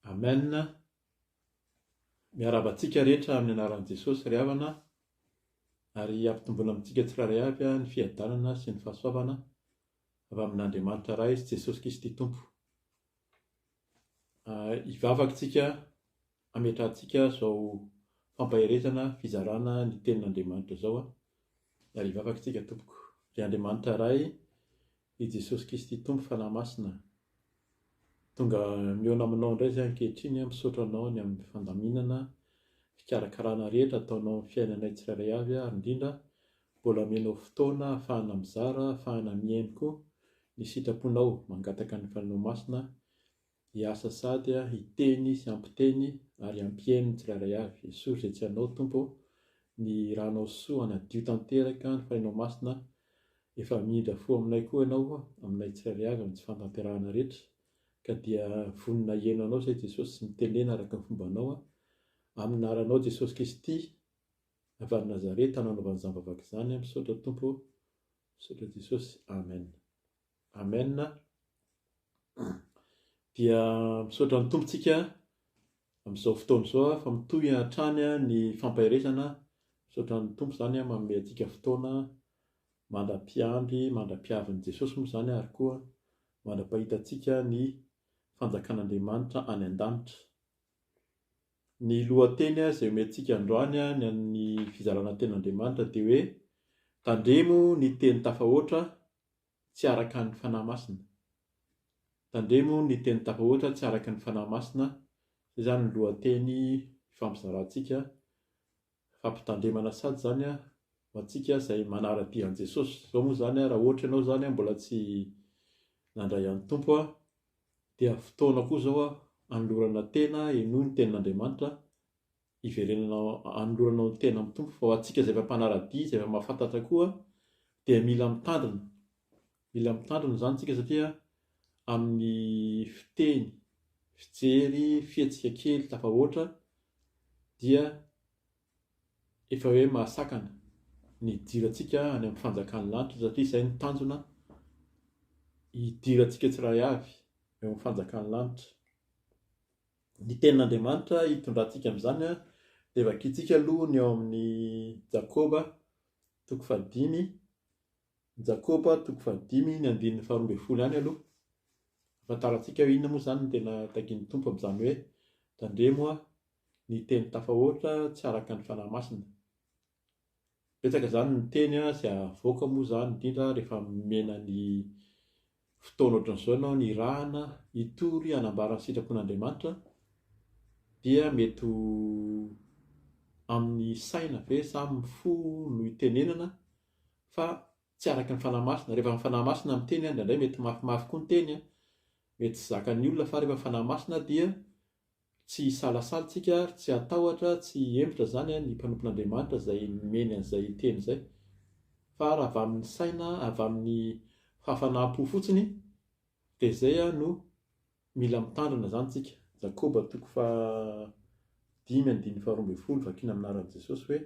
Amen. Miarahaba antsika rehetra amin'ny anaran'i Jesosy ry havana ary ampitomboina amintsika tsirairay avy ny fiadanana sy ny fahasoavana avy amin'Andriamanitra Ray sy Jesosy Kristy Tompo. Hivavaka tsika hametrahantsika izao fampaherezana fizarana ny tenin'Andriamanitra izao ary hivavaka tsika tompoko. Ry Andriamanitra Ray, I Jesosy Kristy Tompo Fanahy Masina, tonga mihaona aminao indray izay ankehitriny aho, misaotra anao ny amin'ny fandaminana, fikarakarana rehetra ataonao amin'ny fiainanay tsirairay avy ary indrindra mbola omenao fotoana ahafahana mizara, ahafahana mihaino koa ny sitraponao, mangataka ny Fanahinao Masina hiasa sady hiteny sy hampiteny ary hampihaino ny tsirairay avy. Esory izay tsy anao Tompo ô, ny ranao soa hanadio tanteraka ny Fanahinao Masina efa mihindra fo aminay koa Ianao, aminay tsirairay avy amin'ny tsy fahatanterahana rehetra, ka dia vonona hihaino Anao izay Jesosy sy mitenena araka ny fombanao amin'ny anaranao Jesosy Kristy avy any Nazareta nanaovana izany vavaka izany Misaotra Tompo ô, misaotra Jesosy. Amen. Amen. Dia misaotra ny Tompo tsika amin'izao fotoana izao fa mitohy hatrany ny fampaherezana. Misaotra ny Tompo izany manome antsika fotoana mandra-piandry, mandra-piavin'i Jesosy moa izany ary koa mandra-pahitantsika ny fanjakan'Andriamanitra any an-danitra. Ny lohateny izay omentsika androany ny an'ny fizarana tenin'Andriamanitra dia hoe Tandremo ny teny tafahoatra tsy araka ny Fanahy Masina. Tandremo ny teny tafahoatra tsy araka ny Fanahy Masina, izay izany ny lohateny ifampizarantsika, fampitandremana sady izany ho antsika izay manara-dia an'i Jesosy. Izao moa izany raha ohatra ianao izany mbola tsy nandray an'ny Tompo dia fotoana koa izao hanolorana tena, henoy ny tenin'Andriamanitra, hiverenanao hanoloranao ny tena amin'ny Tompo fa ho antsika izay efa mpanara-dia izay efa mahafantatra koa dia mila mitandrina mila mitandrina izany tsika satria amin'ny fiteny fijery fihetsika kely tafahoatra dia efa hoe mahasakana ny hidirantsika any amin'ny fanjakan'ny lanitra satria izay ny tanjona hidirantsika tsirairay avy eo amin'ny fanjakan'ny lanitra Ny tenin'Andriamanitra hitondrantsika amin'izany dia vakintsika aloha ny ao amin'ny Jakoba toko fahadimy, Jakoba toko fahadimy ny andininy faharoa ambin'ny folo ihany aloha. Ahafantarantsika hoe inona moa izany no tena takian'ny Tompo amin'izany hoe tandremo ny teny tafahoatra tsy araka ny Fanahy Masina. Betsaka izany ny teny izay avoaka moa izany indrindra rehefa omena ny fotoana ohatran'izao ianao nirahana hitory hanambara ny sitrapon'Andriamanitra dia mety ho amin'ny saina ve sa amin'ny fo no itenenana fa tsy araka ny Fanahy Masina. Rehefa ny Fanahy Masina miteny indraindray mety mafimafy koa ny teny, mety tsy zakan'ny olona fa rehefa ny Fanahy Masina dia Tsy hisalasala isika ary tsy hatahotra, tsy hihemotra izany ny mpanompon'Andriamanitra izay nomeny an'izay teny izay. Fa raha avy amin'ny saina, avy amin'ny fahafanaham-po fotsiny, dia izay no mila mitandrina izany isika. Jakoba toko faha dimy andininy faha 12, vakina amin'ny anaran'i Jesosy hoe,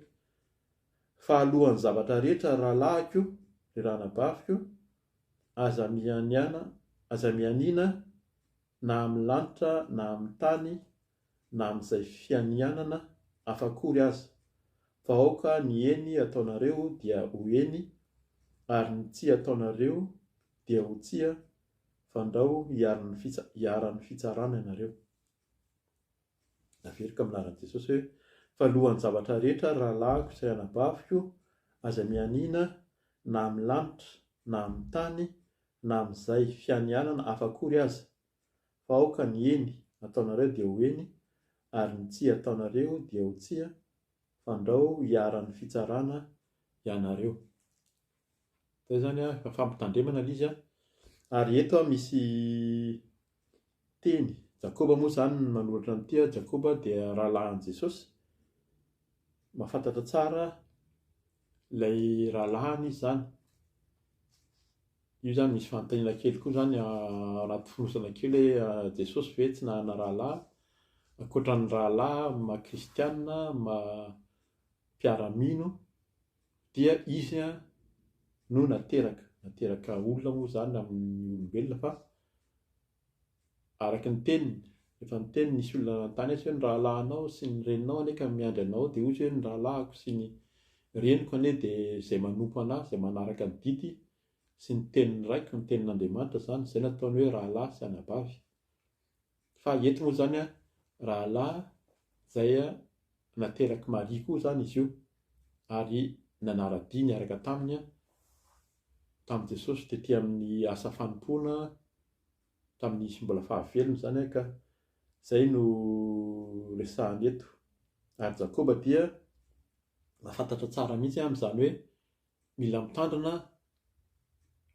Fa alohan'ny zavatra rehetra ry rahalahiko, ry ranabaviko, aza mianiana, aza mianiana na amin'ny lanitra na amin'ny tany na amin'izay fianianana hafa akory aza, fa aoka ny eny ataonareo dia ho eny, ary ny tsia ataonareo dia ho tsia, fandrao hiharan'ny fitsarana ianareo. Averiko amin'ny anaran'i Jesosy hoe, Fa alohan'ny zavatra rehetra, ry rahalahiko sy ry anabaviko, aza mianiana na amin'ny lanitra na amin'ny tany na amin'izay fianianana hafa akory aza, fa aoka ny eny ataonareo dia ho eny, ary ny tsia ataonareo dia ho tsia, fandrao hiharan'ny fitsarana ianareo. Izay izany efa fampitandremana ilay izy. Ary eto misy teny, Jakoba moa izany no nanoratra an'ity, Jakoba dia rahalahin'i Jesosy, mahafantatra tsara ilay rahalahiny izy izany. Io izany misy fanontaniana kely koa izany ao anaty fonosana kely hoe Jesosy ve tsy nanana rahalahy? Ankoatra ny rahalahy maha kristiana, maha mpiara-mino dia izy no nateraka, nateraka olona moa izany amin'ny olombelona fa araka ny teniny. Rehefa niteny nisy olona nanontany azy hoe ny rahalahinao sy ny reninao anie ka miandry anao dia hoy izy hoe ny rahalahiko sy ny reniko anie dia izay manompo an'ahy, izay manaraka ny didy sy ny tenin'ny raiko, ny tenin'Andriamanitra izany, izay no ataony hoe rahalahy sy anabavy. Fa eto moa izany rahalahy izay naterak'i Maria koa izany izy io ary nanara-dia niaraka taminy tamin'i Jesosy tety amin'ny asa fanompoana tamin'izy mbola fahavelony izany ka izay no resahany eto. Ary Jakoba dia mahafantatra tsara mihitsy amin'izany hoe mila mitandrina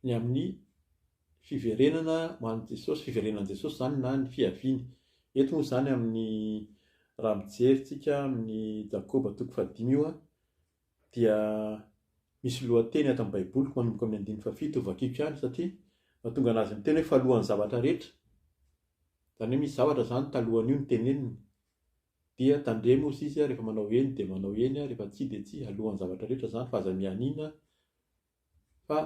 ny amin'ny fiverenana ho an'i Jesosy, fiverenan'i Jesosy izany na ny fiaviany. Eto moa izany amin'ny raha mijery tsika amin'ny Jakoba toko fahadimy io dia misy lohateny ato amin'ny Baiboliko manomboka amin'ny andininy fahafito, vakiko ihany satria mahatonga anazy miteny hoe falohan'ny zavatra rehetra. Izany hoe misy zavatra izany talohan'io noteneniny. Dia tandremo hozy izy rehefa manao eny dia manao eny, rehefa tsia dia tsia, alohan'ny zavatra rehetra izany fa aza mianiana fa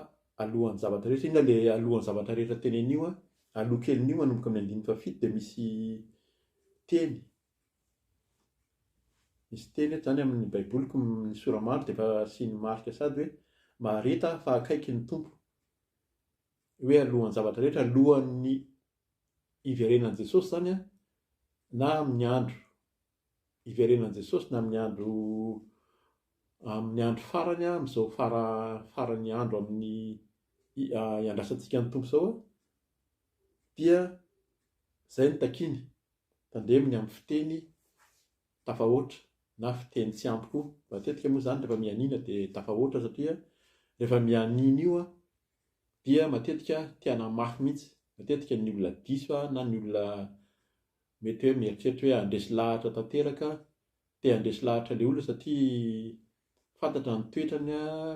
alohan'ny zavatra rehetra, inona ilay alohan'ny zavatra rehetra tenen'io? Aloha kelin'io manomboka amin'ny andininy fahafito dia misy teny Misy teny eto izany amin'ny baiboliko ny sora-mandry dia efa asiany marika sady hoe mahareta fa akaiky ny Tompo. Hoe alohan'ny zavatra rehetra, alohan'ny hiverenan'i Jesosy izany an, na amin'ny andro hiverenan'i Jesosy na amin'ny andro amin'ny andro farany an, amin'izao fara faran'ny andro amin'ny iandrasantsika ny Tompo izao an, dia izay no takiany. Tandremo ny amin'ny fiteny tafahoatra na fiteny tsy ampy koa. Matetika moa izany rehefa mianiana dia tafahoatra satria rehefa mianiana io dia matetika te hanamafy mihitsy. Matetika ny olona diso na ny olona mety hoe mieritreritra hoe handresy lahatra tanteraka, te handresy lahatra ilay olona satria fantatra ny toetrany,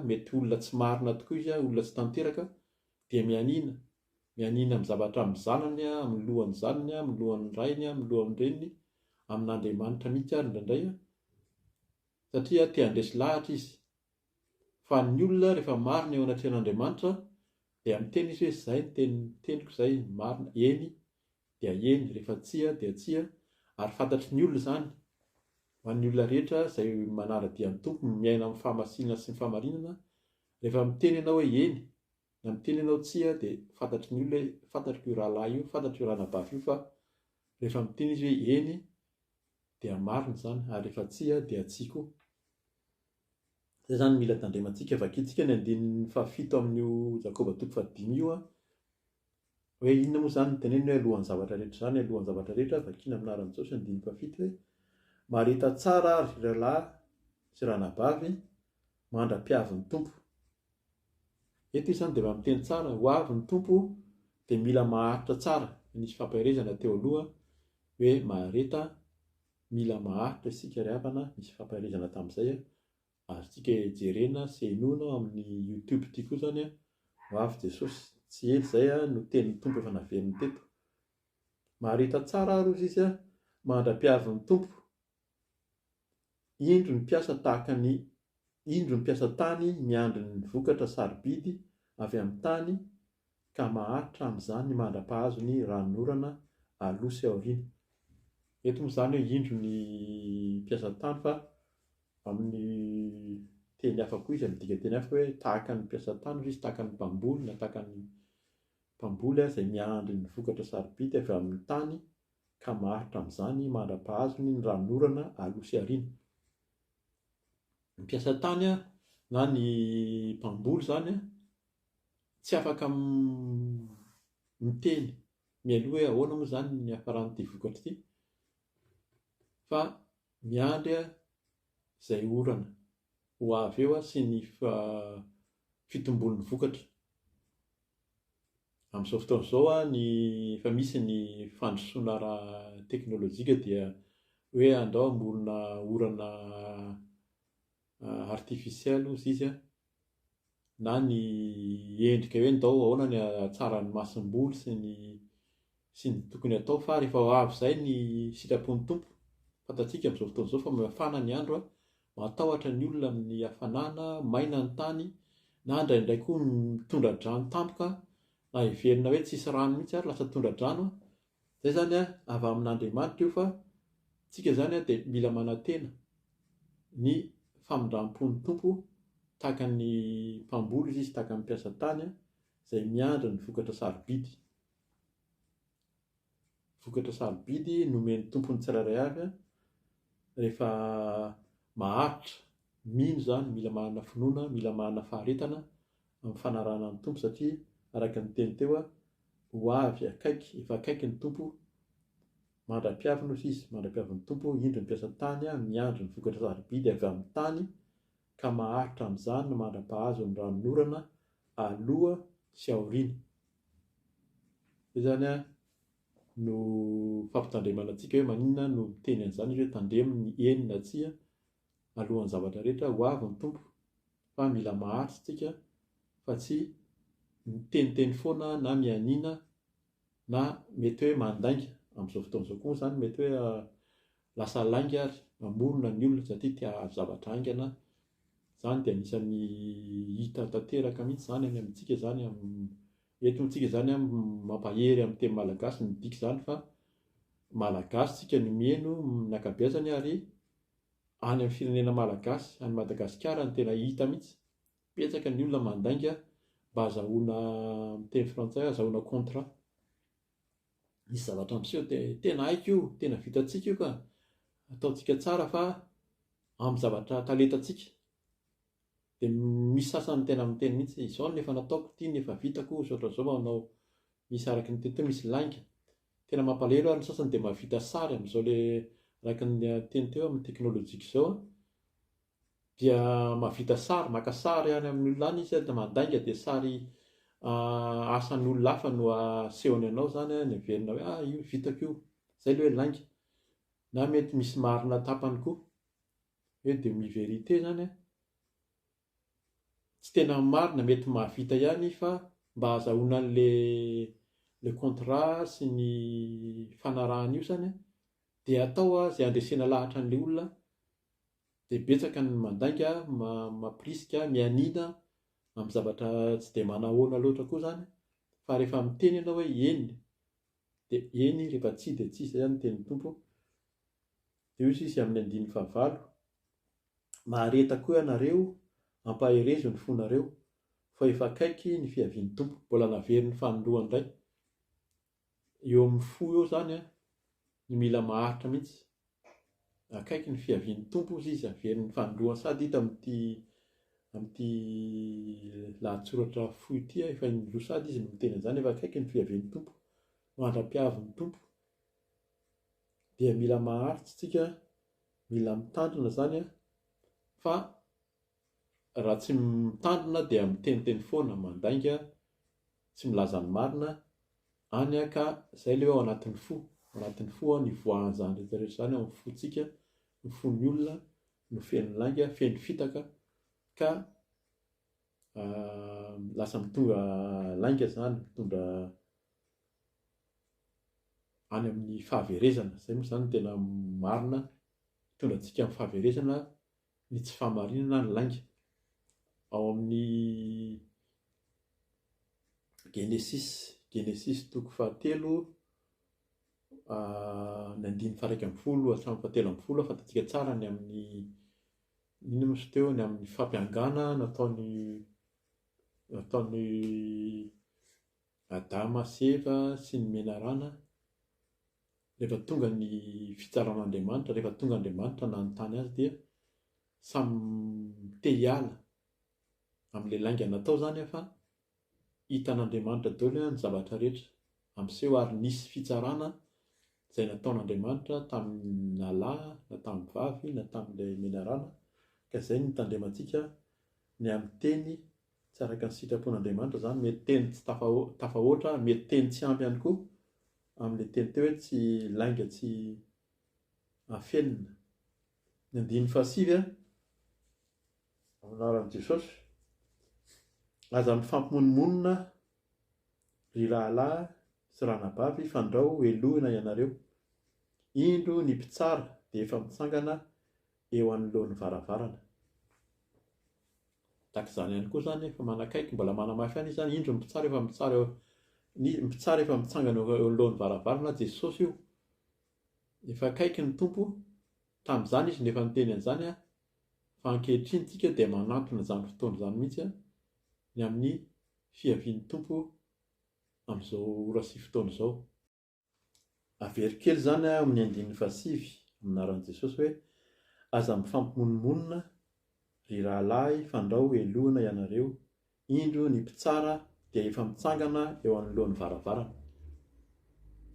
mety olona tsy marina tokoa izy, olona tsy tanteraka dia mianiana. Mianiana amin'ny zavatra amin'ny zanany, amin'ny lohan'ny zanany, amin'ny lohan'ny rainy, amin'ny lohan'ny reniny, amin'Andriamanitra mihitsy ary indraindray, satria te handresy lahatra izy. Fa ny olona rehefa marina eo anatrehan'Andriamanitra dia miteny izy hoe izay ny teny teniko izay ny marina, eny dia eny, rehefa tsia dia tsia, ary fantatry ny olona izany, ho an'ny olona rehetra izay manara-dia ny Tompo, miaina amin'ny fahamasinana sy ny fahamarinana, rehefa miteny ianao hoe eny Na miteny ianao tsia dia fantatry ny olona hoe fantatriko io rahalahy io, fantatro io ranabavy io fa rehefa miteny izy hoe eny dia marina izany ary rehefa tsia dia tsia koa. Izay izany mila tandremantsika. Vakintsika ny andininy fahafito amin'io Jakoba toko fahadimy io hoe inona moa izany no teneniny hoe alohan'ny zavatra rehetra izany, alohan'ny zavatra rehetra, vakiana amin'ny anaran'i Jesosy andininy fahafito hoe mahareta tsara ary ry rahalahy sy ranabavy mandra-piavin'ny Tompo. Eto izy izany dia mba miteny tsara, ho avy ny Tompo dia mila maharitra tsara, nisy fampaherezana teo aloha hoe mahareta, mila maharitra isika ry havana, nisy fampaherezana tamin'izay, azontsika jerena sy henoina ao amin'ny youtube ity koa izany, ho avy Jesosy, tsy ela izay no tenin'ny Tompo efa naveriny teto. Mahareta tsara ary hozy izy mandra-piavin'ny Tompo. Indro ny mpiasa tahaka ny Indro ny mpiasa tany miandry ny vokatra sarobidy avy amin'ny tany ka maharitra amin'izany mandra-pahazony ranonorana aloha sy aoriana. Eto moa izany hoe indro ny mpiasa tany fa amin'ny teny hafa koa izy, amin'ny dikanteny hafa hoe tahaka ny mpiasa tany hozy izy, tahaka ny mpamboly na tahaka ny mpamboly izay miandry ny vokatra sarobidy avy amin'ny tany ka maharitra amin'izany mandra-pahazony ny ranonorana aloha sy aoriana. Ny mpiasa tany na ny mpamboly izany tsy afaka miteny mialoha hoe ahoana moa izany ny hiafaran'ity vokatra ity fa miandry izay orana ho avy eo sy ny fitombon'ny vokatra. Amin'izao fotoana izao ny efa misy ny fandrosoana ara-teknolojika dia hoe andao hamorona orana artificiel hozy izy na ny endrika hoe ndao ahoana ny hahatsaran'ny masomboly sy ny sy ny tokony hatao fa rehefa ho avy izay ny sitrapon'ny Tompo, fantatsika amin'izao fotoana izao fa mafana ny andro Matahotra ny olona amin'ny hafanana, maina ny tany, na indraindray koa mitondra-drano tampoka, na heverina hoe tsisy rano mihitsy ary lasa tondra-drano. Izay izany avy amin'Andriamanitra io fa tsika izany dia mila manantena ny famindram-pon'ny Tompo tahaka ny mpamboly izy, tahaka ny mpiasa tany izay miandry ny vokatra sarobidy. Vokatra sarobidy nomen'ny Tompo ny tsirairay avy rehefa maharitra, mino izany, mila manana finoana, mila manana faharetana amin'ny fanarahana ny Tompo satria araka ny teny teo ho avy akaiky, efa akaiky ny Tompo, mandra-piaviny hozy izy, mandra-piavin'ny Tompo, indro ny mpiasa tany miandry ny vokatra sarobidy avy amin'ny tany ka maharitra amin'izany mandra-pahazo ny ranonorana aloha sy aoriana. Izay izany no fampitandremana antsika hoe maninona no miteny an'izany izy hoe tandremo ny eny na tsia alohan'ny zavatra rehetra, ho avy ny Tompo fa mila maharitra isika fa tsy miteniteny foana na mianiana na mety hoe mandainga, amin'izao fotoana izao koa izany mety hoe lasa lainga ary mamorona ny olona satria te hahazo zavatra haingana, izany dia anisan'ny hita tanteraka mihitsy izany any amintsika izany, eto amintsika izany mampahery amin'ny teny malagasy midika izany fa malagasy isika no miheno ny ankabeazany ary any amin'ny firenena malagasy, any Madagasikara no tena hita mihitsy Betsaka ny olona mandainga mba azahoana amin'ny teny frantsay azahoana contrat. Misy zavatra miseho dia tena haiko io, tena vitantsika io ka, ataontsika tsara fa amin'ny zavatra talentantsika. Dia misy sasany tena miteny mihitsy izao no efa nataoko, ity no efa vitako, izao ohatran'izao manao misy araka ny teny teo misy lainga. Tena mampalahelo ary ny sasany dia mahavita sary amin'izao le araka ny teny teo amin'ny teknolojika izao an. dia mahavita sary, maka sary any amin'ny olona any izy dia mandainga dia sary asan'olona hafa no asehony anao izany an, heverina hoe ah io vitako io, izay ilay hoe lainga. Na mety misy marina tapany koa, hoe demi vérité izany an, tsy tena marina, mety mahavita ihany fa mba ahazahoana an'ilay le contrat sy ny fanarahana io izany an, dia atao izay handresena lahatra an'ilay olona Dia betsaka ny mandainga, mampirisika, mianiana amin'ny zavatra tsy dia manahoana loatra koa izany, fa rehefa miteny ianao hoe eny dia eny, rehefa tsia dia tsia, izay izany ny tenin'ny Tompo. Dia hoy izy amin'ny andininy fahavalo, Mahareta koa ianareo, ampaherezo ny fonareo, fa efa akaiky ny fiavian'ny Tompo. Mbola naveriny fanindroany indray. Eo amin'ny fo eo izany no mila maharitra mihitsy. Akaiky ny fiavian'ny Tompo hozy izy, averiny fanindroany sady hita amin'ity amin'ity lahatsoratra fohy ity, efa indroa sady izy no miteny an'izany, efa akaiky ny fiavian'ny Tompo, mandra-piavin'ny Tompo. Dia mila maharitra isika, mila mitandrina izany fa raha tsy mitandrina dia miteniteny foana, mandainga, tsy milaza ny marina, any ka izay ilay hoe ao anatin'ny fo, ao anatin'ny fo no ivoahan'izany rehetra rehetra izany, ao amin'ny fontsika, ny fon'ny olona no feno lainga, feno fitaka ka lasa mitondra lainga izany, mitondra any amin'ny fahaverezana, izay moa izany no tena marina, mitondra antsika amin'ny fahaverezana ny tsy fahamarinana ny lainga. Ao amin'ny Genesisy, Genesisy toko fahatelo, ny andininy faha-11 hatramin'ny faha-13, fantatsika tsara ny amin'ny, inona moa izy teo, ny amin'ny fampiangana nataon'i nataon'i Adama sy Eva sy ny menarana. Rehefa tonga ny fitsaran'Andriamanitra, rehefa tonga Andriamanitra nanontany azy dia samy te hiala amin'ilay lainga natao izany fa hitan'Andriamanitra daholo ny zavatra rehetra miseho ary nisy fitsarana izay nataon'Andriamanitra tamin'ny na lahy na tamin'ny vavy na tamin'ilay menarana ka izay no hitandremantsika ny amin'ny teny tsy araka ny sitrapon'Andriamanitra izany, mety teny tsy tafahoatra, mety teny tsy ampy ihany koa amin'ilay teny teo hoe tsy lainga tsy afenina. Ny andininy fahasivy a, amin'ny anaran'i Jesosy, Aza mifampimonomonona ry rahalahy sy ranabavy fandrao helohina ianareo. Indro ny mpitsara dia efa mitsangana eo anoloan'ny varavarana. Tahaka izany ihany koa izany, efa manakaiky, mbola manamafy ihany izy izany, indro ny mpitsara efa mitsara eo, Ny mpitsara efa mitsangana eo anoloan'ny varavarana, Jesosy io. Efa akaiky ny Tompo, tamin'izany izy no efa niteny an'izany, fa ankehitriny tsika dia manantona izany fotoana izany mihitsy, ny amin'ny fiavian'ny Tompo amin'izao ora sy fotoana izao. Averiko kely izany ao amin'ny andininy fahasivy amin'ny anaran'i Jesosy hoe, Aza mifampimonomonona, ry rahalahy, fandrao helohina ianareo, indro ny mpitsara dia efa mitsangana eo anoloan'ny varavarana.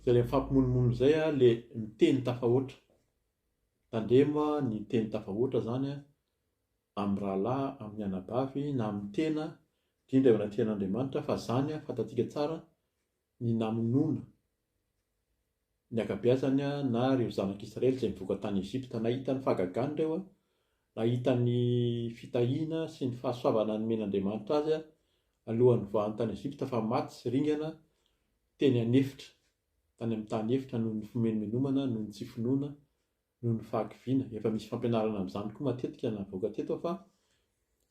Izay ilay mifampimonomonona izay ilay miteny tafahoatra. Tandremo ny teny tafahoatra izany amin'ny rahalahy, amin'ny anabavy na amin'ny tena, indrindra eo anatrehan'Andriamanitra, fa izany fantatsika tsara ny namonoana ny ankabeazany na ireo zanak'Israely izay nivoaka tany Egypta. Nahita ny fahagagana ireo, nahita ny fitahiana sy ny fahasoavana nomen'Andriamanitra azy alohan'ny nivoahany tany Egypta fa maty sy ringana teny an'efitra, tany amin'ny tany efitra noho ny fimenomenomana, noho ny tsy finoana, noho ny fahakiviana. Efa misy fampianarana amin'izany koa matetika navoaka teto fa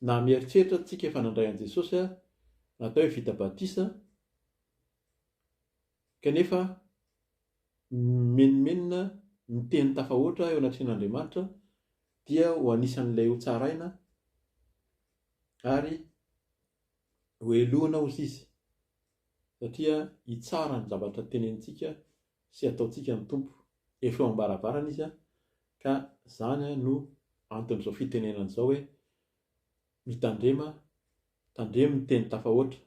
na mieritreritra tsika efa nandray an'i Jesosy na atao hoe vita batisa kanefa mimenomenona miteny tafahoatra eo anatrehan'Andriamanitra dia ho anisan'ilay ho tsaraina ary ho helohina hozy izy satria hitsara ny zavatra tenenintsika sy ataontsika ny Tompo. Efa eo am-baravarana Izy ka izany no anton'izao fitenenana izao hoe mitandrema, tandremo ny teny tafahoatra,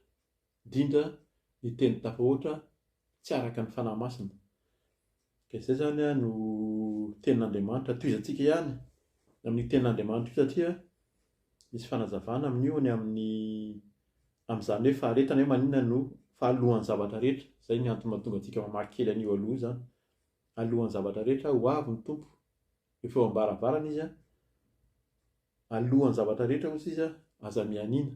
indrindra ny teny tafahoatra tsy araka ny Fanahy Masina. Ka izay izany no tenin'Andriamanitra. Tohizantsika ihany amin'io tenin'Andriamanitra io satria misy fanazavana amin'io ny amin'ny amin'izany hoe faharetana hoe maninona no fa alohan'ny zavatra rehetra, izay ny antony mahatonga antsika mamaky kely an'io aloha io izany, alohan'ny zavatra rehetra ho avy ny Tompo, efa eo am-baravarana Izy an, alohan'ny zavatra rehetra hozy Izy an, aza mianiana.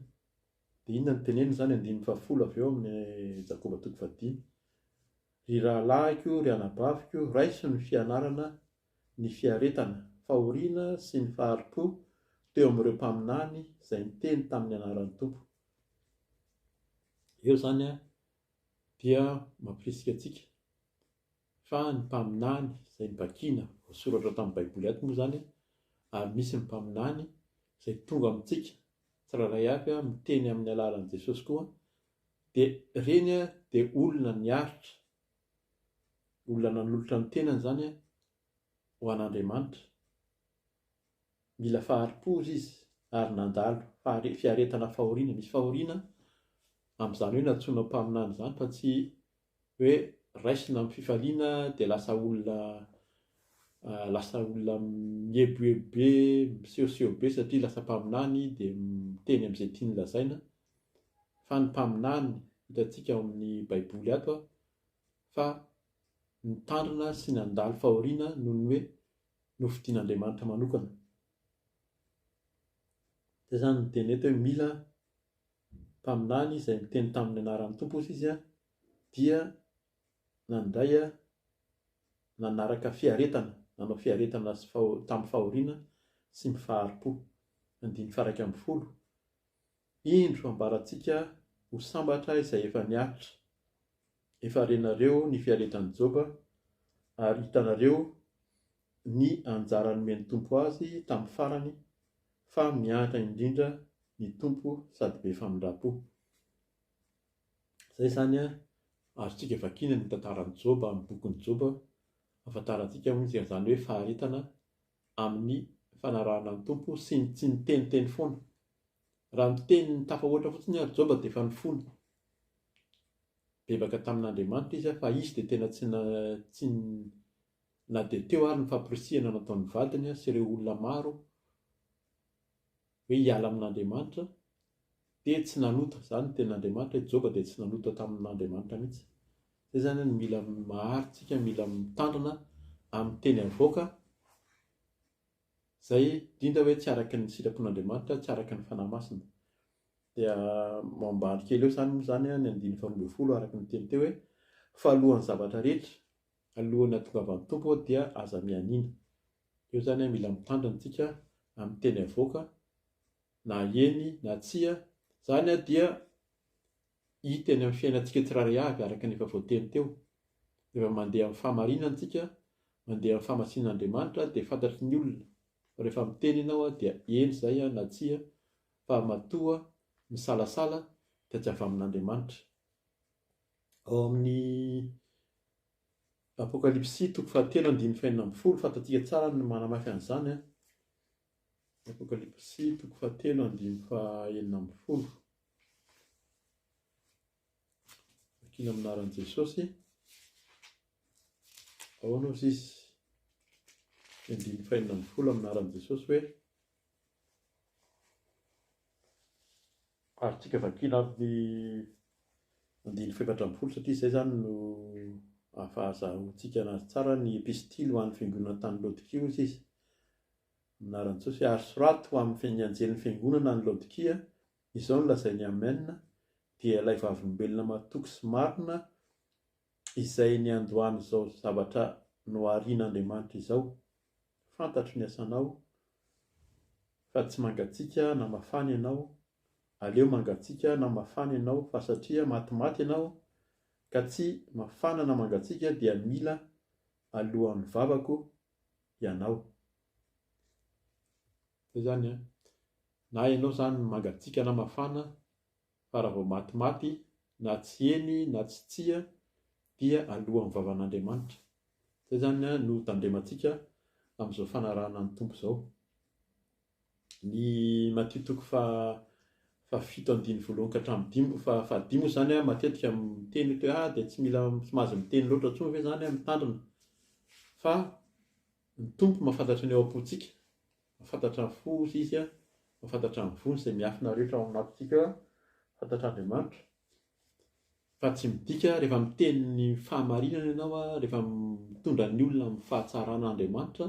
Dia inona no teneniny izany andininy fahafolo avy eo amin'ny Jakoba toko fahadimy. Ry rahalahiko, ry anabaviko, raiso ny fianarana ny fiaretana, fahoriana sy ny fahari-po teo amin'ireo mpaminany izay niteny tamin'ny anaran'ny Tompo. Eo izany dia mampirisika antsika fa ny mpaminany izay novakiana, voasoratra tamin'ny Baiboly ato moa izany, ary misy ny mpaminany izay tonga amintsika tsirairay avy miteny amin'ny alalan'i Jesosy koa, dia ireny dia olona niaritra, olona nanolotra ny tenany izany ho an'Andriamanitra. Mila fahari-po izy ary nandalo fiaretana fahoriana. Misy fahoriana amin'izany hoe nantsoina ho mpaminany izany fa tsy hoe raisina amin'ny fifaliana dia lasa olona lasa olona mieboebo be, misehoseho be satria lasa mpaminany dia miteny amin'izay tiany lazaina. Fa ny mpaminany hitantsika ao amin'ny Baiboly ato fa nitandrina sy nandalo fahoriana noho ny hoe nofidin'Andriamanitra manokana. Izay izany no teny eto hoe mila mpaminany izay miteny tamin'ny anaran'ny Tompo hozy izy dia nandray nanaraka fiaretana, nanao fiaretana sy tamin'ny fahoriana sy ny fahari-po. Andininy faha 11, Indro ambarantsika ho sambatra izay efa niaritra, Efa renareo ny fiaretan'i Joba, ary hitanareo ny anjara nomen'ny Tompo azy tamin'ny farany, fa miantra indrindra ny Tompo sady be famindram-po. Izay izany azontsika vakiana ny tantaran'i Joba amin'ny bokin'i Joba, ahafantarantsika moa izany hoe faharetana amin'ny fanarahana ny Tompo sy ny tsy niteniteny foana. Raha niteny tafahoatra fotsiny ary Joba dia efa nifona. Bebaka tamin'Andriamanitra izy fa izy dia tena tsy tsy na dia teo ary ny fampirisihana nataon'ny vadiny sy ireo olona maro hoe hiala amin'Andriamanitra dia tsy nanota. Izany ny tenin'Andriamanitra hoe Joba dia tsy nanota tamin'Andriamanitra mihitsy. Izay izany no mila maharitra isika, mila mitandrina amin'ny teny avoaka izay indrindra hoe tsy araka ny sitrapon'Andriamanitra, tsy araka ny Fanahy Masina. Dia ambany kely eo izany moa izany ny andininy faharoa ambin'ny folo araka ny teny teo hoe fa alohan'ny zavatra rehetra, alohan'ny hahatongavan'ny Tompo dia aza mianiana. Eo izany mila mitandrina isika amin'ny teny avoaka na eny na tsia. Izany dia. Hita eny amin'ny fiainantsika tsirairay avy araka ny efa voateny teo. Rehefa mandeha amin'ny fahamarinana isika, mandeha amin'ny fahamasinan'Andriamanitra dia fantatry ny olona fa rehefa miteny ianao dia eny izay na tsia fa matoa misalasala dia tsy avy amin'Andriamanitra. Ao amin'ny Apokalypsy toko fahatelo andininy fahenina ambin'ny folo, fantatsika tsara ny manamafy an'izany. Apokalypsy toko fahatelo andininy fahenina ambin'ny folo. Vakina amin'ny anaran'i Jesosy. Ahoana ozy izy? Ny andininy fahenina ambin'ny folo amin'ny anaran'i Jesosy hoe azontsika vakina amin'ny andininy faha-14 satria izay izany no ahafahazahoantsika anazy tsara ny epistily ho an'ny fiangonana tany Laodikia ozy izy. Amin'ny anaran'i Jesosy ary soraty ho amin'ny anjelin'ny fiangonana any Laodikia Izao no lazain'i Amen, dia ilay vavolombelona matoky sy marina izay niandohan'izao zavatra noharian'Andriamanitra izao, Fantatro ny asanao, fa tsy mangatsiaka na mafana ianao, aleo mangatsiaka na mafana ianao, fa satria matimaty ianao, ka tsy mafana na mangatsiaka dia mila alohan'ny vavako ianao. Zay zany an. Na ianao zany mangatsiaka na mafana fa raha vao matimaty na tsy eny na tsy tsia dia alohan'ny vavan'Andriamanitra. Zay zany an no tandremantsika amin'izao fanarahana ny Tompo izao. Ny Matio toko faha fahafito andininy voalohany ka hatramin'ny dimy faha fahadimy moa zany an matetika miteny eto hoe ah dia tsy mila tsy mahazo miteny loatra intsony ve zany an mitandrina fa Ny Tompo mahafantatra ny ao am-pontsika, mahafantatra ny fo hozy Izy, mahafantatra ny voa izay miafina rehetra ao anatintsika, fantatr'Andriamanitra. Fa tsy midika rehefa miteny ny fahamarinana ianao, rehefa mitondra ny olona amin'ny fahatsaran'Andriamanitra,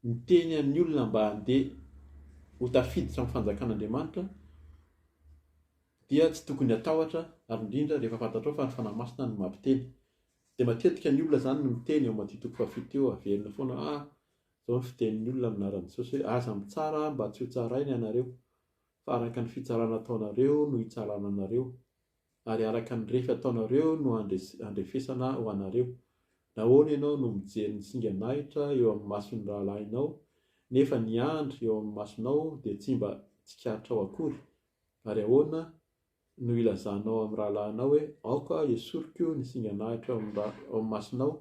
miteny amin'ny olona mba handeha ho tafiditra amin'ny fanjakan'Andriamanitra, dia tsy tokony hatahotra, ary indrindra rehefa fantatrao fa ny Fanahy Masina no mampiteny. Dia matetika ny olona izany no miteny eo Matio toko fahafito eo, averina foana, ah, izao ny fitenin'ny olona amin'ny anaran'i Jesosy hoe, aza mitsara mba tsy ho tsaraina ianareo, fa araka ny fitsarana ataonareo no hitsarana anareo, ary araka ny refy ataonareo no handrefesana ho anareo. Nahoana ianao no mijery ny singan'ahitra eo amin'ny mason'ny rahalahinao, nefa ny andry eo amin'ny masonao dia tsy mba tsikaritrao akory? Ary ahoana no ilazanao amin'ny rahalahinao hoe, Aoka hesoriko ny singan'ahitra eo amin'ny masonao,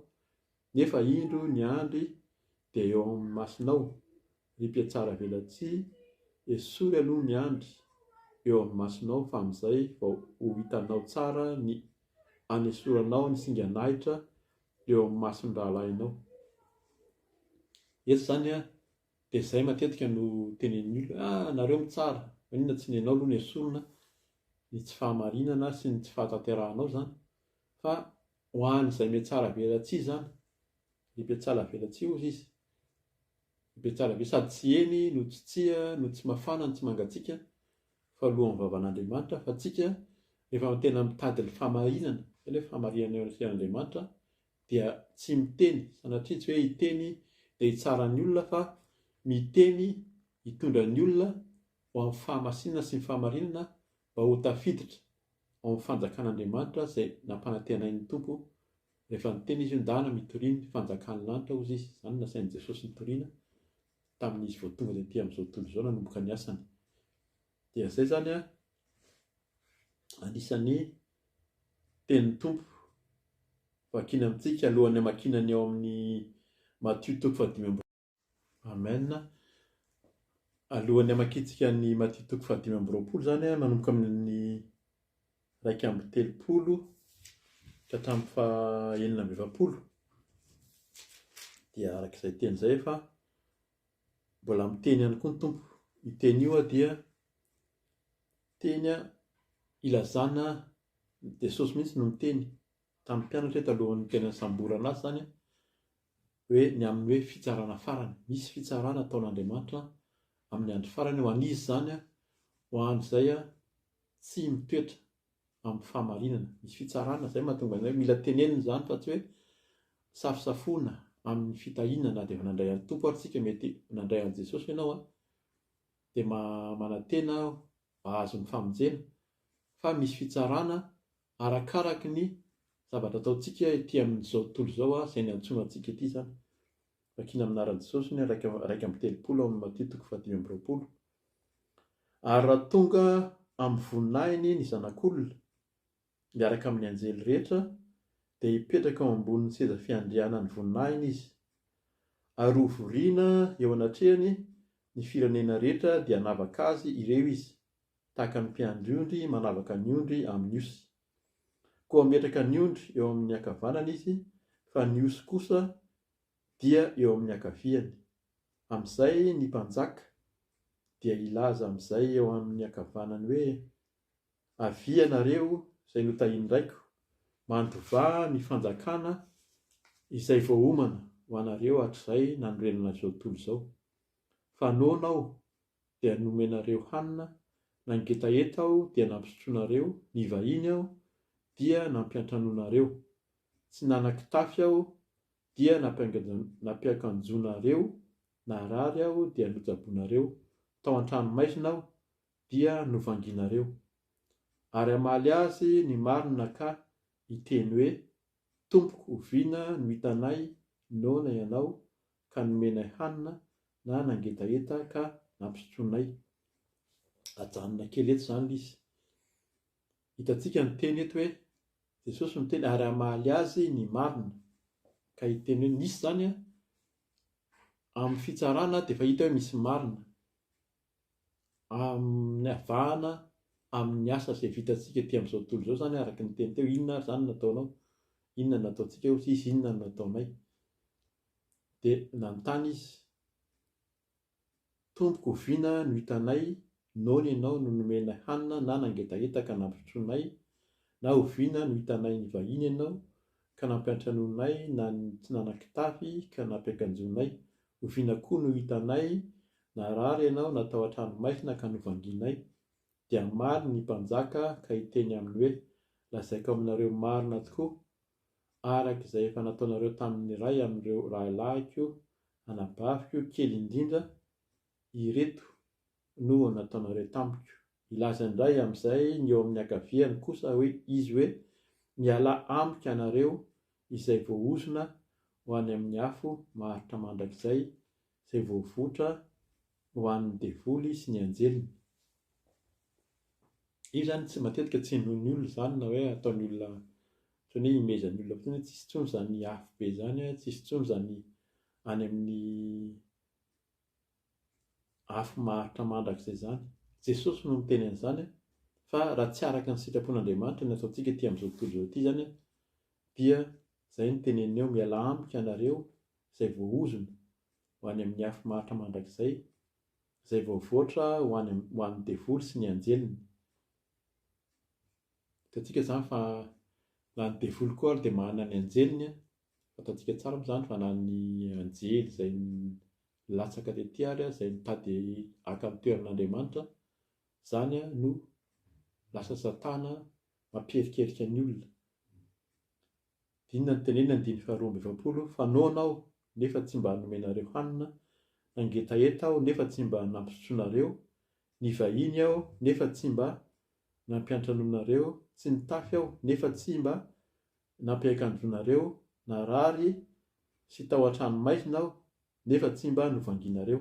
nefa indro ny andry dia eo amin'ny masonao, ry mpihatsaravelatsihy, esory aloha ny andry eo amin'ny masonao fa amin'izay vao ho hitanao tsara ny anesoranao ny singan'ahitra eo amin'ny mason'ny rahalahinao. Eto izany Dia izay matetika no tenenin'ny olona hoe ah nareo mitsara, maninona tsy nenao aloha no esorina ny tsy fahamarinana sy ny tsy fahatanterahanao izany fa ho an'izay mihatsara velatsihy izany, ry mpihatsara velatsihy hozy izy, ry mpihatsara ve sady tsy eny no tsy tsia no tsy mafana no tsy mangatsiaka fa alohan'ny vavan'Andriamanitra fa tsika rehefa tena mitady ny fahamarinana, izay ilay fahamarinana eo anatrehan'Andriamanitra dia tsy miteny, sanatria tsy hoe hiteny dia hitsara ny olona fa miteny hitondra ny olona ho amin'ny fahamasinana sy ny fahamarinana mba ho tafiditra ao amin'ny fanjakan'Andriamanitra izay nampanantenain'ny Tompo rehefa niteny Izy hoe ndana mitoria ny fanjakan'ny lanitra hozy Izy, izany no nasain'i Jesosy nitoriana tamin'izy vao tonga tety amin'izao tontolo izao nanomboka ny asany. Dia izay izany an, anisan'ny tenin'ny Tompo Vakina amintsika alohan'ny hamakiana ny ao amin'ny Matio toko fahadimy amby Amen. Alohan'ny hamakiantsika ny Matio toko fahadimy amby roapolo izany, manomboka amin'ny 31 ka hatramin'ny faha-46 dia araka izay teny izay fa mbola miteny ihany koa ny Tompo. Io teny io dia teny ilazana Jesosy mihitsy no niteny tamin'ny mpianatra hoe talohan'ny tena nisamborana azy izany hoe ny amin'ny hoe fitsarana farany. Misy fitsarana ataon'Andriamanitra amin'ny andro farany ho an'iza izany? Ho an'izay tsy mitoetra amin'ny fahamarinana. Misy fitsarana, izay mahatonga anay hoe mila tenenina izany fa tsy hoe safosafoana amin'ny fitahiana na dia efa nandray an'ny Tompo ary tsika mety nandray an'i Jesosy ianao dia manantena aho hahazo ny famonjena fa misy fitsarana. Arakaraky ny zavatra ataontsika ety amin'izao tontolo izao izay niantsoana antsika ety izany. Vakina amin'ny anaran'i Jesosy ny 31 ao amin'ny Matio toko faha-25. Ary raha tonga amin'ny voninahiny ny Zanak'olona, miaraka amin'ny anjely rehetra, dia hipetraka eo ambonin'ny seza fiandrianan'ny voninahiny izy. Ary hovoriana eo anatrehany ny firenena rehetra dia hanavaka azy ireo izy, tahaka ny mpiandry ondry manavaka ny ondry amin'ny osy. Koa hametraka ny ondry eo amin'ny ankavanany izy, fa ny osy kosa dia eo amin'ny ankaviany. Amin'izay ny mpanjaka dia hilaza amin'izay eo amin'ny ankavanany hoe, Avia ianareo izay notahian'ny Raiko, mandovà ny fanjakana izay voaomana ho anareo hatrizay nanorenana izao tontolo izao. Fa noana aho, dia nomenareo hanina, nangetaheta aho, dia nampisotroinareo, nivahiny aho, dia nampiantranoinareo. Tsy nanan-kitafy aho, dia nampiakanjoinareo, narary aho, dia notsaboinareo, tao an-tranomaizina aho, dia novanginareo. Ary hamaly azy ny marina ka hiteny hoe, Tompoko, oviana no hitanay noana ianao ka nomenay hanina, na nangetaheta ka nampisotroinay? Ajanona kely eto izany ilay izy. Hitantsika ny teny eto hoe, Jesosy miteny ary hamaly azy ny marina ka hiteny hoe, nisy izany amin'ny fitsarana dia efa hita hoe misy marina. Amin'ny avahana amin'ny asa izay vitantsika ety amin'izao tontolo izao izany araka ny teny teo, inona ary izany no nataonao? Inona no nataontsika hoy izy, inona no nataonay? Dia nanontany izy, Tompoko oviana no hitanay noana ianao no nomenay hanina na nangetaheta ka nampisotroinay, na oviana no hitanay nivahiny ianao ka nampiantranoinay na tsy nanan-kitafy ka nampiakanjoinay, oviana koa no hitanay Narary ianao na tao an-tranomaizina ka novangianay, dia hamaly ny mpanjaka ka hiteny aminy hoe, Lazaiko aminareo marina tokoa, araka izay efa nataonareo tamin'ny iray amin'ireo rahalahiko, anabaviko kely indrindra, ireto no nataonareo tamiko. Hilaza indray amin'izay ny eo amin'ny ankaviany kosa hoe izy hoe, Mialà amiko ianareo izay voaozona ho any amin'ny afo maharitra mandrakizay, izay voavotra ho an'ny devoly sy ny anjeliny. Io izany tsy matetika tsy henoin'ny olona izany na hoe ataon'ny olona ohatran'ny hoe imezan'ny olona fotsiny hoe tsisy intsony izany afo be izany, tsisy intsony izany any amin'ny afo maharitra mandrakizay izany. Jesosy no niteny an'izany fa raha tsy araka ny sitrapon'Andriamanitra ny ataontsika ety amin'izao tontolo izao ity izany dia izay no teneniny eo, mialà amiko ianareo izay voaozona ho any amin'ny afo maharitra mandrakizay, izay voavoatra ho any ho an'ny devoly sy ny anjeliny. Hitantsika izany fa na ny devoly koa ary dia manana ny anjeliny, fantatsika tsara moa izany fa na ny anjely izay nilatsaka tety ary izay nitady haka ny toeran'Andriamanitra, izany no lasa Satana mampierikerika ny olona. Inona no teneniny andininy faha-42, Fa noana aho, nefa tsy mba nomenareo hanina, nangetaheta aho, nefa tsy mba nampisotroinareo, nivahiny aho, nefa tsy mba nampiantranoinareo, tsy nitafy aho, nefa tsy mba nampiakanjoinareo, narary sy tao an-tranomaizina aho, nefa tsy mba novangianareo.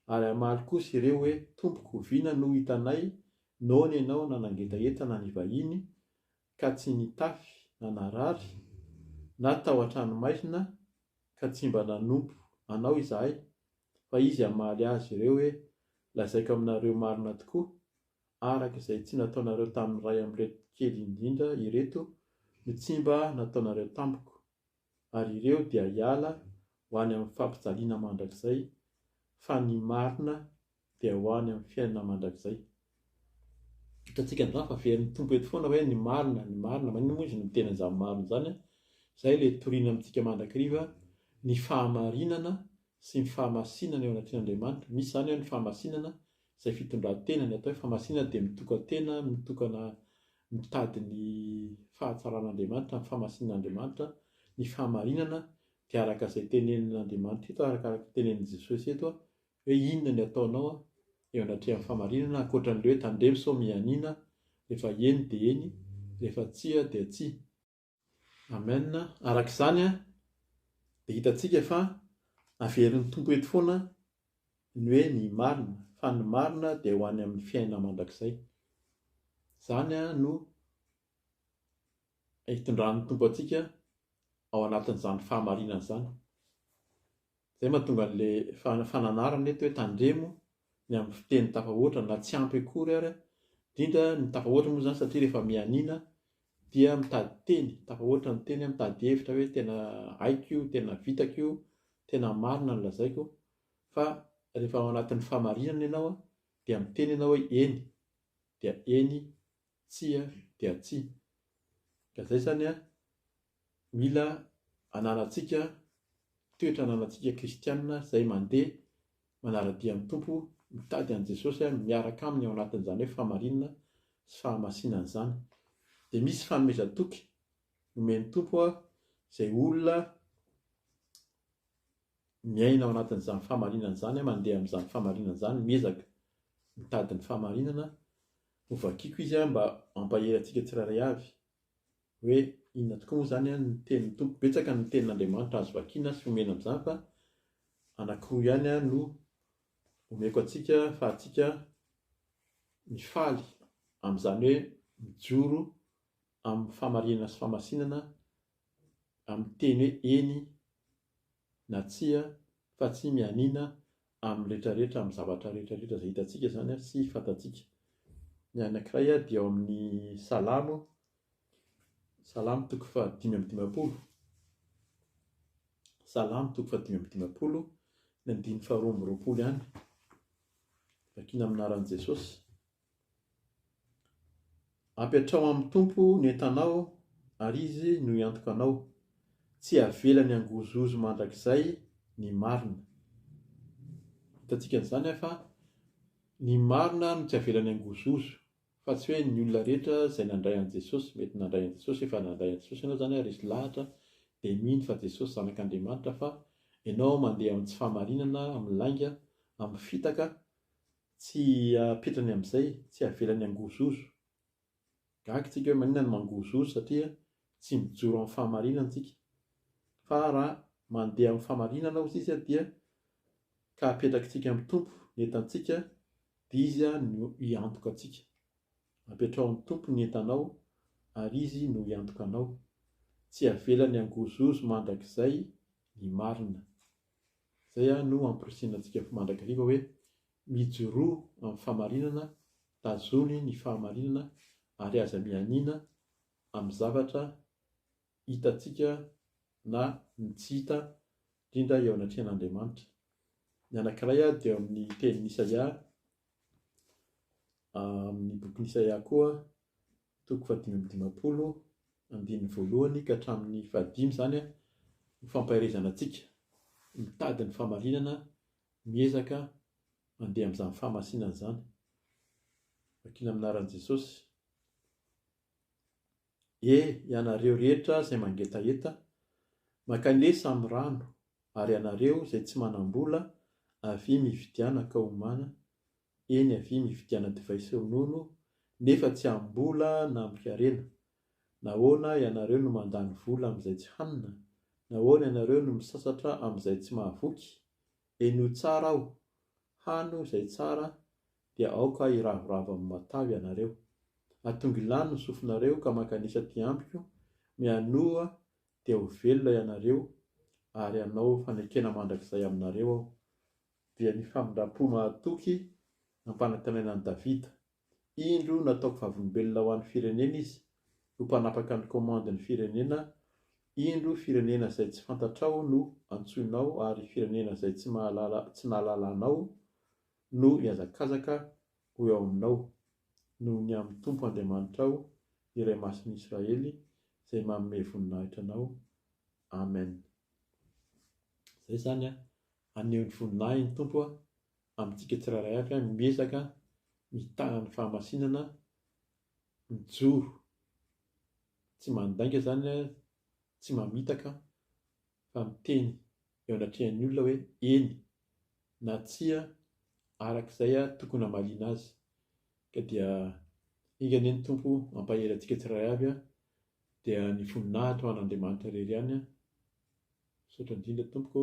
Ary hamaly kosa ireo hoe, Tompoko, oviana no hitanay noana ianao na nangetaheta na nivahiny, ka tsy nitafy na narary, na tao an-tranomaizina, ka tsy mba nanompo Anao izahay? Fa Izy hamaly azy ireo hoe, Lazaiko aminareo marina tokoa, araka izay tsy nataonareo tamin'ny iray amin'ireto kely indrindra ireto no tsy mba nataonareo tamiko. Ary ireo dia hiala ho any amin'ny fampijaliana mandrakizay, fa ny marina dia ho any amin'ny fiainana mandrakizay. Hitantsika amin'izany fa averin'ny Tompo eto foana hoe ny marina, ny marina. Maninona moa izy no miteny an'izany marina izany? Izay ilay toriana amintsika mandrakariva, ny fahamarinana sy ny fahamasinana eo anatrehan'Andriamanitra. Misy izany hoe ny fahamasinana izay fitondran-tena, ny atao hoe fahamasinana dia mitokan-tena, mitokana mitady ny fahatsaran'Andriamanitra, ny fahamasinan'Andriamanitra, ny fahamarinana dia araka izay tenenin'Andriamanitra eto, arakaraka ny tenenin'i Jesosy eto, hoe inona ny ataonao eo anatrehan'ny fahamarinana ankoatran'ilay hoe tandremo sao mianiana rehefa eny dia eny Rehefa tsia dia tsia. Amen. Araka izany dia hitantsika fa averin'ny Tompo eto foana ny hoe ny marina, fa ny marina dia ho any amin'ny fiainana mandrakizay. Izany no hitondran'ny Tompo antsika ao anatin'izany fahamarinana izany. Izay mahatonga an'ilay fananarana eto hoe tandremo ny amin'ny fiteny tafahoatra na tsy ampy akory ary, indrindra ny tafahoatra moa izany satria rehefa mianiana dia mitady teny, tafahoatra ny teny, mitady hevitra hoe tena haiko io, tena vitako io, tena marina ny lazaiko, fa rehefa ao anatin'ny fahamarinana ianao dia miteny ianao hoe eny dia eny, tsia dia tsia. Ka izay izany an, mila ananantsika toetra ananantsika kristiana izay mandeha manara-dia ny Tompo, mitady an'i Jesosy miaraka aminy ao anatin'izany hoe fahamarinana sy fahamasinana izany. Dia misy fanomezan-toky nomen'ny Tompo izay olona miaina ao anatin'izany fahamarinana izany, mandeha amin'izany fahamarinana izany, miezaka mitady ny fahamarinana. Hovakiko izy mba hampahery antsika tsirairay avy hoe inona tokoa moa izany ny tenin'ny Tompo. Betsaka ny tenin'Andriamanitra azo vakiana sy omena amin'izany fa anankiroa ihany no omeko antsika ahafahantsika mifaly amin'izany hoe mijoro amin'ny fahamarinana sy fahamasinana amin'ny teny hoe eny na tsia fa tsy mianiana amin'ny rehetrarehetra amin'ny zavatra rehetrarehetra izay hitantsika izany sy fantatsika. Ny anankiray dia ao amin'ny Salamo, Salamo toko faha-55. Salamo toko faha-55, ny andininy faha-22 ihany. Vakina amin'ny anaran'i Jesosy. Apetraho amin'ny Tompo ny entanao ary Izy no hiantoka anao. Tsy havelany hangozohozo mandrakizay ny marina. Hitantsika an'izany fa ny marina no tsy avelany hangozohozo fa tsy hoe ny olona rehetra izay nandray an'i Jesosy, mety nandray an'i Jesosy, efa nandray an'i Jesosy ianao izany ary resy lahatra dia mino fa Jesosy zanak'Andriamanitra fa ianao mandeha amin'ny tsy fahamarinana, amin'ny lainga, amin'ny fitaka, Tsy apetrany amin'izay, tsy avelany hangozohozo. Gaga tsika hoe maninona no mangozohozo satria tsy mijoro amin'ny fahamarinana tsika. Fa raha mandeha amin'ny fahamarinana hozy izy dia ka apetrakitsika amin'ny Tompo ny entantsika dia Izy no hiantoka antsika. Apetraho amin'ny Tompo ny entanao ary Izy no hiantoka anao. Tsy avelany hangozohozo mandrakizay ny marina. Izay no amporisihina antsika mandrakariva hoe mijoroa amin'ny fahamarinana, tazony ny fahamarinana ary aza mianiana amin'ny zavatra hitantsika na ny tsy hita, indrindra eo anatrehan'Andriamanitra. Ny anankiray dia eo amin'ny tenin'i Isaia, amin'ny bokin'i Isaia koa, toko faha-55, andininy voalohany ka hatramin'ny fahadimy izany no fampaherezana antsika mitady ny fahamarinana, miezaka mandeha amin'izany fahamasinana izany. Vakina amin'ny anaran'i Jesosy. E, ianareo rehetra izay mangetaheta, mankanesa amin'ny rano, ary ianareo izay tsy manam-bola, avia mividiana ka homana, Eny avia mividiana divay sy ronono nefa tsy amim-bola na amin-karena. Nahoana ianareo no mandany vola amin'izay tsy hanina? Nahoana ianareo no misasatra amin'izay tsy mahavoky? Henoy tsara aho, hano izay tsara dia aoka hiravoravo amin'ny matavy ianareo. Atongilano ny sofinareo ka mankanesa aty amiko, mianoa dia ho velona ianareo ary hanao fanekena mandrakizay aminareo aho. dia ny famindram-po mahatoky nampanantenaina an'i Davida. Indro nataoko vavolombelona ho an'ny firenena izy, ho mpanapaka ny komandin'ny firenena, indro firenena izay tsy fantatrao no antsoinao ary firenena izay tsy mahalala tsy nahalala anao no hihazakazaka ho eo aminao, noho ny amin'ny Tompo Andriamanitrao, ny Iray Masin'ny Israely, izay manome voninahitra anao. Amen. Izay izany an. Haneho ny voninahiny ny Tompo amintsika tsirairay avy, miezaka mitana ny fahamasinana, mijoro, tsy mandainga izany, tsy mamitaka fa miteny eo anatrehan'ny olona hoe eny na tsia araka izay tokony hamaliana azy. Ka dia. Enga anie ny Tompo hampahery antsika tsirairay avy dia ny voninahitra ho an'Andriamanitra irery ihany. Misaotra indrindra tompoko.